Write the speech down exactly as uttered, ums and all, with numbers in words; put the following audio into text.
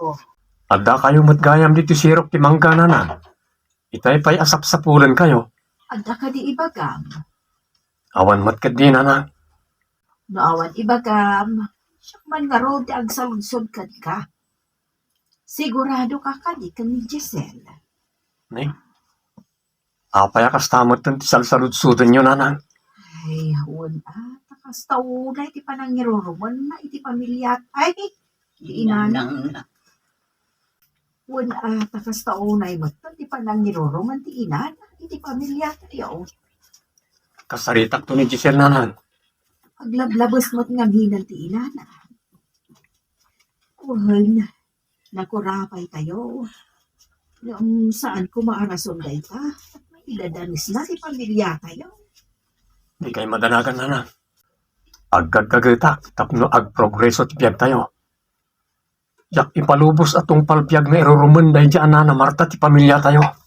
Oh. Adda kayo met gayam ditoy sirok ti mangga, nanang. Itay pay a sapsapulenkayo. Adda kadi ibagam? Awan met ketdi, nanang. No awan ibagam, siak man ngarud ti agsaludsod kenka. Sigurado ka kadi ken ni Giselle? Ni? Apay a kasta metten ti salsaludsodenyo, nanang? Ay, wen a, ta kasta unay ti panangirurumenna iti pamiliat. Ay, di inana. Nanang. Wen a, ta kasta unay metten ti panangirurumen ti inana iti pamiliatayo. Kasaritakto ni Giselle, nanang. Aglablabes met ngaminen ti inana. Wen, nakurapay tayo. Ngem saan koma a rason dayta. Idadanesna ti pamiliatayo. Dikay madanagan, nanang. Aggaggagetak tapno agprogreso ti biagtayo. Diak ipalubos a tungpal biag nga irurumen daydi a nana Marta ti pamiliatayo.